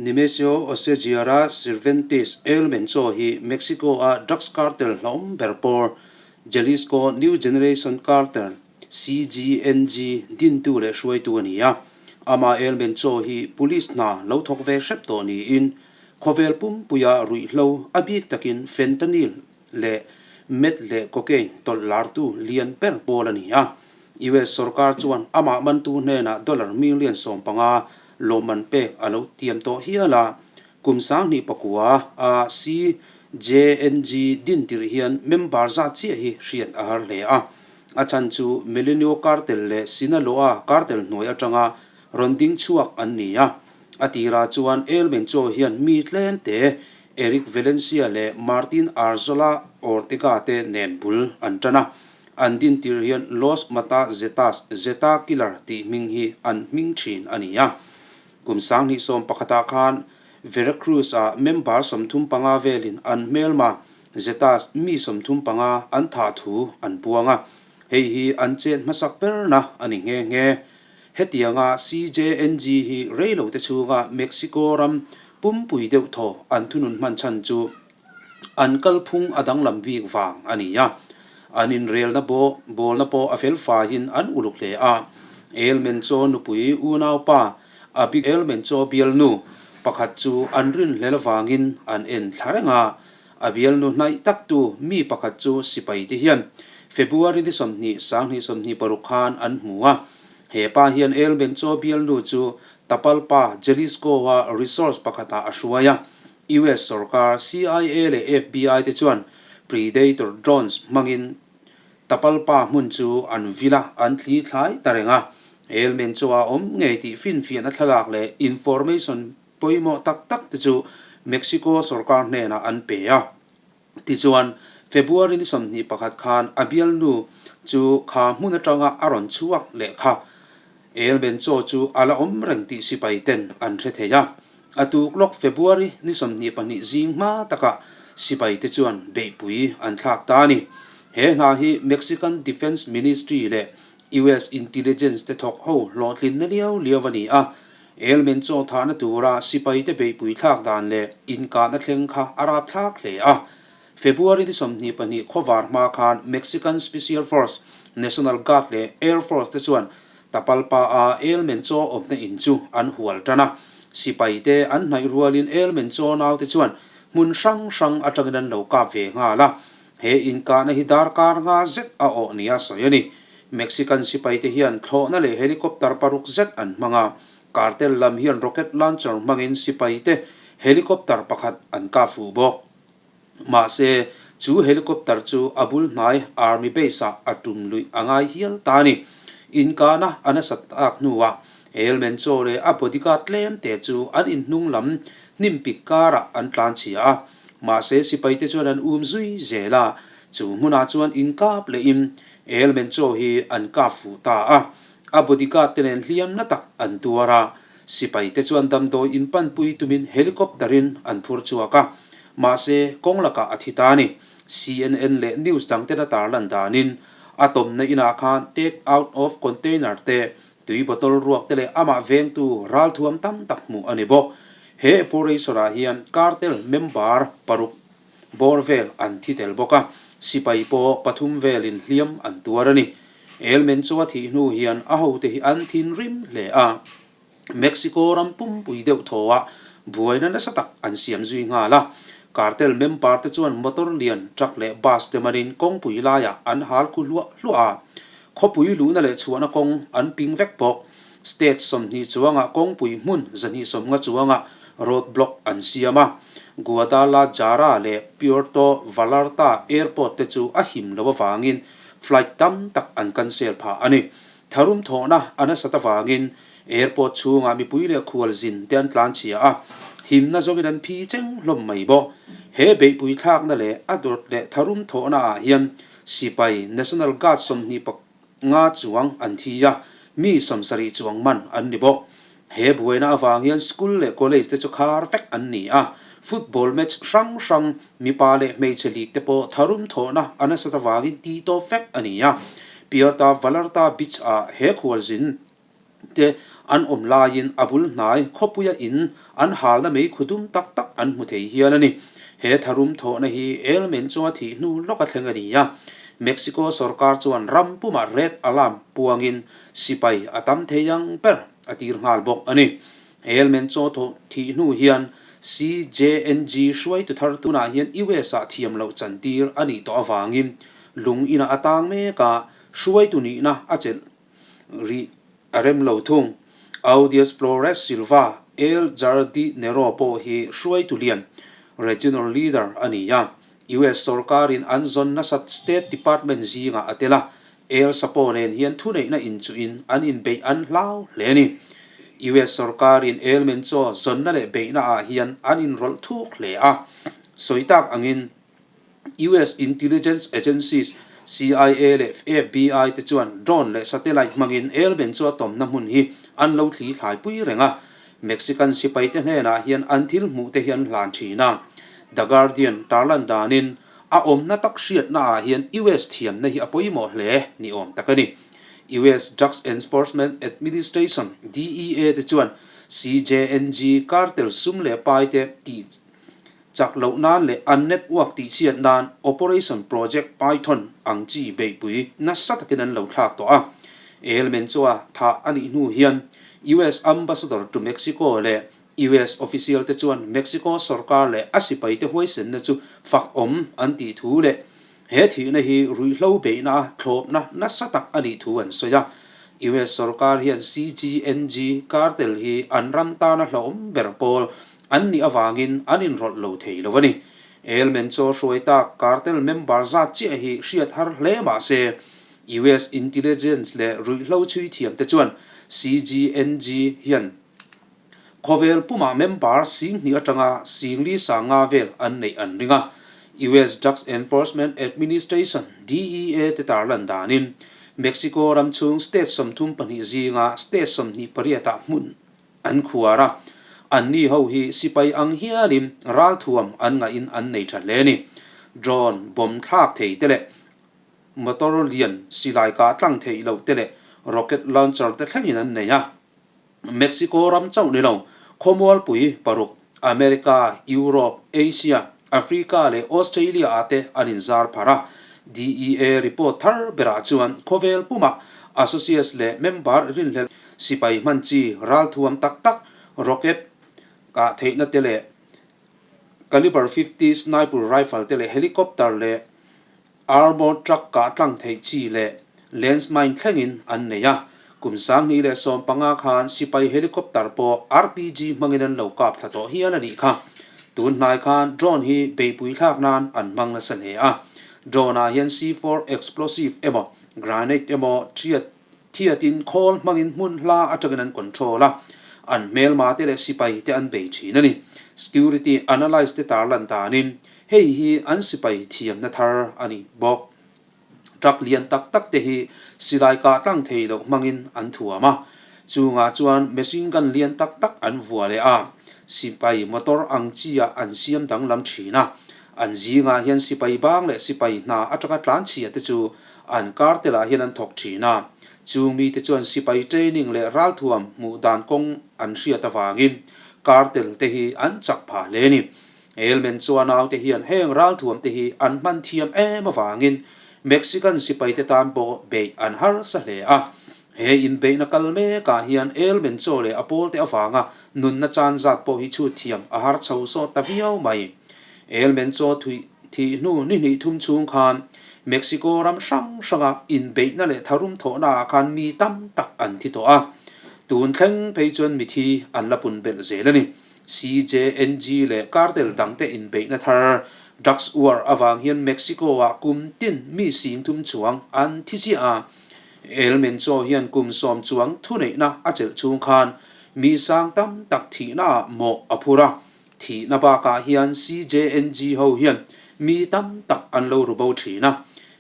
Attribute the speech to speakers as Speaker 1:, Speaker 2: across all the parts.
Speaker 1: Nemesio Oseguera Cervantes El Mencho hi Mexico-a drugs cartel hlauhawm ber pawl Jalisco New Generation Cartel, CJNG, dintu leh hruaitu a ni a. Amah El Mencho hi police hna lo thawk ve hrep tawh niin khawvel pumpuia ruihhlo a bik takin fentanyl leh meth leh cocaine tawlh lartu lian ber pawl a ni a. US sorkar chuan amah mantu hnenah dollar million 15 lawmman pek a lo tiam tawh hial a. Kum 2009 a CJNG din tirh hian member zat chiah hi hriat a har hle a. A chhan chu Milenio Cartel leh Sinaloa Cartel hnuai atanga rawn ding chhuak an ni a. A tirah chuan El Mencho hian mi tlem te Eric Valencia leh Martin Arzola Ortega te nen bul an tan a. An din tir hian Los Mata Zetas, Zeta Killer, tih hming hi an hming thin a ni a. Kum 2011ah khan Veracruz-ah member 35 velin an hmelma Zetas mi 35 an thah thu an puang a. Hei hi an chet hmasak berna a ni nghe nghe. Hetianga CJNG hi reilote chhunga Mexico ram pumpui deuh thaw an thunun hman chhan chu an kalphung a danglam bik vang a ni a. An inrelna pawh bawlna pawh a fel faiin an uluk hle a. El Mencho nupui unaupa Abigail Mencho bialnu pakhat chu an rinhlel avangin an en thla reng a. A bialnu hnaih taktu mi pakhat chu sipai te hian February ni 20, 2026 khan an hmu a. He pa hian El Mencho bialnu chu Tapalpa, Jalisco-a resource pakhatah a hruai a. US sorkar CIA leh FBI te chuan Predator drones hmangin Tapalpa hmun chu an vil a, an thli thlai ta reng a. El Mencho a awm ngei tih finfiahna thlalak leh information pawimawh tak tak te chu Mexico sorkar hnenah an pe a. Tichuan, February ni 21 khan a bialnu chu kha hmun atanga a rawn chhuak leh kha. El Mencho chu a la awm reng tih sipai ten an hre thei a. A tuk lawk February ni 22 zing hma takah sipai te chuan beihpui an thlak ta a ni. He hna hi Mexican Defence Ministry leh US Intelligence te thawk ho hlawhtlinna liau liau a ni a. El Mencho thahna tura sipai te beihpui thlak dan leh inkahna thleng kha a rap thlak hle a. February ni 22 khawvar hma khan Mexican Special Force, National Guard leh Air Force te chuan Tapalpa a El Mencho awmna in chu an hual tan a. Sipai te an hnaih rualin El Mencho naute chuan hmun hrang hrang atangin an lo kap ve nghal a. He inkahna hi darkar nga zet a awh nia sawi a ni. Mexican sipaite hian thlawhna leh helicopter paruk zet an hmang a, cartel lam hian rocket launcher hmangin sipaite helicopter pakhat an kap fuh bawk. Mahse, chu helicopter chu a bul hnai army base-ah a tum luih a ngai hial ta a ni. Inkahna a nasat tak hnuah El Mencho leh a bodyguard tlemte chu an inhnung lam hnimpik karah an tlanchhia a, mahse sipaite chuan an um zui zel a, chu hmunah chuan inkap lehin El Mencho hi an kap fuh ta a, a bodyguard te nen hliam na tak an tuar a, sipai te chuan damdawi in panpui tumin helicopter in an phur chhuak a, mahse kawng lakah a thi ta a ni. CNN leh news dang ten a tarlan danin a tawmna inah khan take out of container te, tui bottle ruak te leh amah vengtu ralthuam tam tak hmuh a ni bawk. He operation ah hian cartel member paruk Bawr vel an thi tel bawk a, sipai pawh pathum velin hliam an tuar a ni. El Mencho a thih hnu hian a hote hi an thinrim hle a, Mexico ram pumpui deuh thawhah buaina nasa tak an siam zui nghal a. Cartel member te chuan motor lian, truck leh bus te manin kawngpui laiah an hal khu hluah hluah a, khawpui luhna leh chhuahna kawng an ping vek bawk. State 20 chuangah kawngpui hmun 250 chuangah road block an siam a, Guadalajara leh Puerto Vallarta airport te chu a him lo avangin flight tam tak an cancel phah a ni. Tharum thawhna a nasat avangin airport chhungah mipui leh khualzin te an tlanchhia a, himna zawngin an phi cheng hlawm mai bawk. He beihpui thlakna leh a dawt leh tharum thawhna ah hian sipai National Guard 25 chuang an thi a, mi 70 chuang man an ni bawk. He buaina avang hian school leh college te chu khar vek an ni a, football match hrang hrang, mipa leh hmeichhe league te pawh tharum thawhna a nasat avangin tih tawp vek a ni a. Puerto Vallarta beach ah he khualzin. Te an awm laiin a bul hnai khawpuia in an halna mei khu dum tak tak an hmu thei hial a ni. He tharum thawhna hi El Mencho a thih hnu lawka thleng a ni a. Mexico sorkar chuan ram pumah red alarm puangin sipai a tam thei ang ber a tir nghal bawk a ni. El Mencho thawh thih hnu hian CJNG hruaitu thar tunah hian US-ah thiam loh chantir a nih tawh avangin lung inah a tang mek a, hruaitu nihna a chelh rih a rem lo thung. Audius Flores Silva, El Jardinero pawh hi hruaitu lian, regional leader, a ni a. US sorkarin an zawn nasat State Department zingah a tel a, El Chapo nen hian thuneihna inchuhin an inbeih an hlau hle a ni. US sorkarin El Mencho zawnna leh beihna ah hian an inrawlh thuk hle a. Sawi tak angin US intelligence agencies CIA leh FBI te chuan drone leh satellite hmangin El Mencho tawmna hmun hi an lo thli thlaipui reng a. Mexican sipaite hnenah hian an thil hmuh te hi an hlan thin a. The Guardian tarlan danin a awmna tak hriatna ah hian US thiamna hi a pawimawh hle ni awm tak a ni. US Drugs Enforcement Administration, DEA, te chuan CJNG cartel sum leh pai te tih Chak loh nan leh an network tihchhiat nan Operation Project Python ang chi beihpui nasa takin an lo thlak tawh a. El Mencho-a thah a nih hnu hian US Ambassador to Mexico leh US official te chuan Mexico sorkar leh a sipaite huaisenna chu fak awm an tih thu leh He thihna hi ruihhlo beihna a thlawpna nasa tak a nih thu an sawi a. US sorkar hian CGNG cartel hi an ram tana hlauhawm ber pawl an nih avangin an inrawlh lo thei lo a ni. El Mencho hruai tak cartel member zat chiah hi hriat har hle mah se, US intelligence leh ruihhlo chhui thiamte chuan CGNG hian Khawvel pumah member 2000 atanga 4,500 sanga vel an neih an ring a. US Drugs Enforcement Administration, DEA, te tarlan danin Mexico ram chhung state 32 zinga state 28 ah hmun an khuar a. Anni ho hi sipai ang hialin ralthuam an ngahin an nei tha hle a ni. Drone bomb thlak thei te leh motor lian silai kah tlang theih loh te leh rocket launcher te thlengin an nei a. Mexico ram chauh ni lo, khawmualpui paruk, America, Europe, Asia, Africa leh Australia ah te an inzar phar a. DEA report thar berah chuan khawvel pumah associates leh member rinhlelh sipai hman chi ralthuam tak tak, rocket kah theihna te leh caliber 50 sniper rifle te leh helicopter leh Armoured truck kah tlang theih chi leh lens mine thlengin an nei a, kum 2015 khan sipai helicopter pawh RPG hmangin an lo kap thla tawh hial a nih kha. Tun hnai khan drone hi beihpui thlak nan an hmang nasa hle a, drone ah hian C-four explosive emaw granade emaw thiat thiatin khawl hmangin hmun hla atangin an control a, an hmelma te leh sipai te an bei thin a ni. Security analyst te tarlan danin Hei hi an sipai thiamna thar a ni bawk. Truck lian tak tak te hi silai kah tlang thei loh hmangin an thuam a, chungah chuan machine gun lian tak tak an vua leh a, sipai motor ang chi ah an siam danglam thin a. An zingah hian sipai bang leh sipai hna atanga tlanchhia te chu an kar telah hian an thawk thin a. Chung mite chuan sipai training leh ralthuam hmuh dan kawng an hriat avangin cartel te hi an chak phah hle a ni. Elmen chuan naute hian heng ralthuam te hi an hman thiam em avangin Mexican sipaite tan pawh beih an harsa hle a. He inbeihna kal mekah hian Elmen chaw leh a pawlte avanga nunna chan zat pawh hi chhut thiam a har chho sawt ta viau mai. Elmen chaw thui thih hnu ni hnih thum chhung khan Mexico ram hrang hranga inbeihna leh tharum thawhnaah khan mi tam tak an thi tawh a. Tun thleng phei chuan mithi an la pun belh zel a ni. CJNG leh cartel dangte inbeihna thar drugs war avang hian Mexico-ah kum tin mi 30,000 chuang an thi chiah a. El Mencho hian kum 10 chuang thuneihna a chelh chhung khan mi sang tam tak thihnaah mawh a phur a. Thihna bakah hian CJNG ho hian mi tam tak an lo ru bo thin a.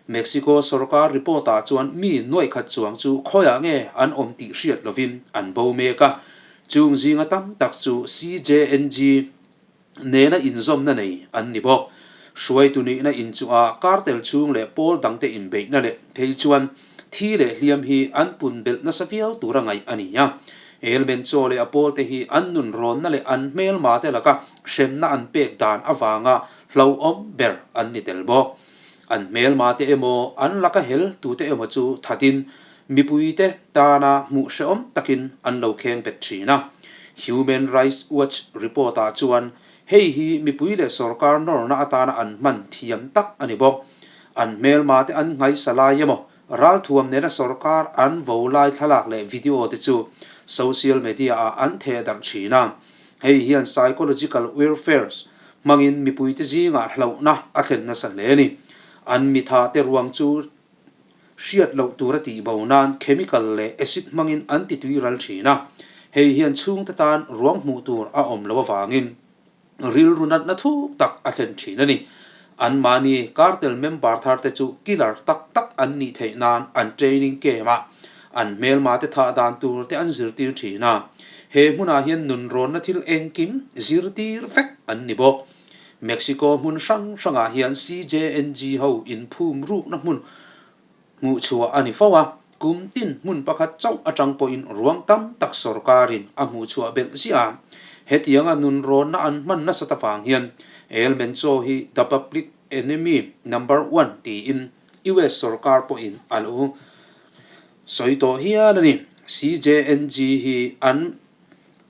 Speaker 1: Mexico sorkar report-ah chuan mi nuaihkhat chuang chu khawiah nge an awm tih hriat lovin an bo mek a. Chung zinga tam tak chu CJNG nena inzawmna nei an ni bawk. Hruaitu nihna inchuha cartel chhung leh pawl dangte inbeihna leh phei chuan thi leh hliam hi an pun belh nasa viau tura ngaih a ni a. El Mencho leh a pawlte hi an nun rawnna leh an hmelma te laka hremna an pek dan avanga hlauhawm ber an ni tel bawk. An hmelma te emaw an laka hel tute emaw chu thatin mipuite tana hmuh hrehawm takin an lo kheng bet thin a. Human Rights Watch report ah chuan Hei hi mipui leh sorkar nawrna atana an hman thiam tak a ni bawk. An hmelma te an nghaisa lai emaw, ralthuam nena sorkar an vo lai thlalak leh video te chu social media ah an theh darh thin a. Hei hian psychological warfare hmangin mipuite zingah hlauhna a thlen nasa hle a ni. An mitha te ruang chu Hriat loh tura tihbo nan chemical leh acid hmangin an ti tui ral thin a, hei hian chhungte tan ruang hmuh tur a awm loh avangin rilru natna thuk tak a thlen thin a ni. Anmahni cartel member thar te chu killer tak tak an nih theih nan an training camp ah an hmelma te thah dan tur te an zirtir thin a, he hmunah hian nunrawnna thil engkim zirtir vek an ni bawk. Mexico hmun hrang hrangah hian CJNG ho inphum rukna hmun hmuhchhuah a ni fo a, kum tin hmun pakhat chauh atang pawhin ruang tam tak sorkarin a hmuhchhuah belh ziah a. Hetianga nunrawnna an hman nasat avang hian El Mencho hi The Public Enemy Number One tiin US sorkar pawhin a lo sawi tawh hial a ni. CJNG hi an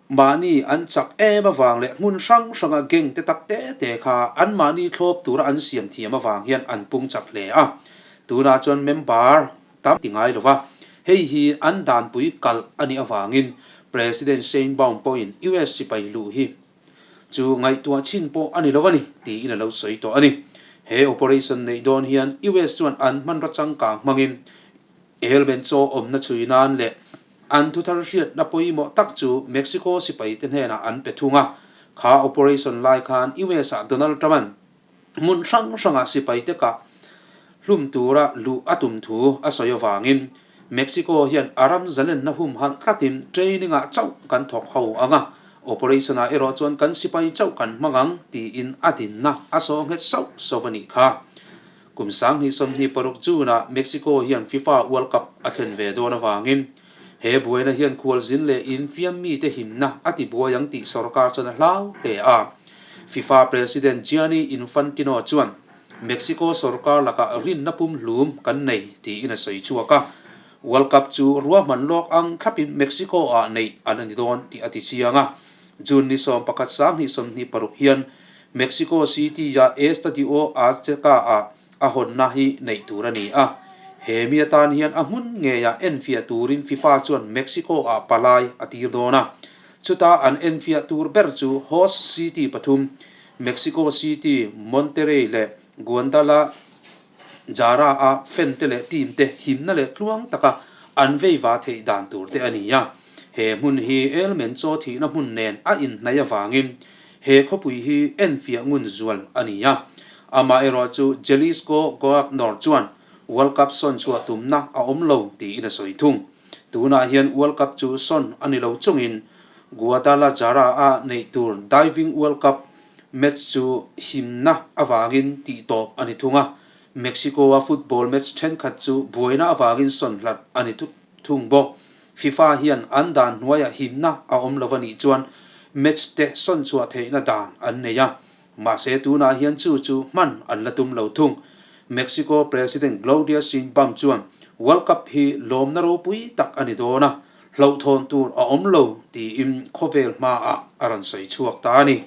Speaker 1: Mahni an chak em avang leh hmun hrang hranga gang te tak te te kha anmahni thlawp tura an siam thiam avang hian an pung chak hle a. Tunah chuan member tam ti ngai lova, hei hi an danpui kalh a nih avangin President Sheinbaum pawhin US sipai luh hi chu ngaihtuah chhin pawh a ni lo a ni tiin a lo sawi tawh a ni. He operation neih dawn hian US chuan an hmanraw changkang hmangin El Mencho awmna chhui nan leh an thuthar hriatna pawimawh tak chu Mexico sipaite hnenah an pe thung a. Kha operation lai khan US-ah Donald Trump-a'n hmun hrang hrangah sipaite kah hlum tura luh a tum thu a sawi avangin Mexico hian a ram zalenna humhalh tlatin training-ah chauh kan thawk ho ang a, operation-ah erawh chuan kan sipai chauh kan hmang ang tiin a dinna a saw nghet sauh sauh a nih kha. Kum 2026 June-ah Mexico hian FIFA World Cup a thlen ve dawn avangin he buaina hian khualzin leh infiam mite himna a ti buai ang tih sorkar chuan a hlau hle a. FIFA President Gianni Infantino chuan Mexico sorkar lakah rinna pumhlum kan nei tiin a sawi chhuak a. World Cup chu ruahman lawk ang thlapin Mexico-ah neih a la ni dawn tih a ti chiang a. June ni 11 2026 hian Mexico City-a Estadio Azteca-ah a hawnna hi neih tur a ni a. He mi atan hian a hmun ngeiah enfiah turin FIFA chuan Mexico-ah palai a tir dawn a. Chuta an enfiah tur ber chu host city pathum, Mexico City, Monterrey leh Guadalajara-a fan-te leh team-te himna leh tluang taka an veiva theih dan tur te a ni a. He hmun hi El Mencho thihna hmun nen a inhnaih avangin He khawpui hi enfiah ngun zual a ni a, amaherawh chu Jalisco Governor chuan World Cup sawn chhuah tumna a awm lo tiin a sawi thung. Tunah hian World Cup chu sawn a ni lo chungin Guadalajara-a neih tur Diving World Cup match chu himna avangin tihtawp a ni thung a, Mexico-a football match thenkhat chu buaina avangin sawn hlat a ni thung bawk. FIFA hian an dan hnuaiah himna a awm lo a nih chuan match te sawn chhuah theihna dan an nei a, mahse tunah hian chu chu hman an la tum lo thung. Mexico President Claudia Sheinbaum chuan World Cup hi lawmna ropui tak a ni dawn a, hlauhthawn tur a awm lo tiin khawvel hmaah a rawn sawi chhuak ta a ni.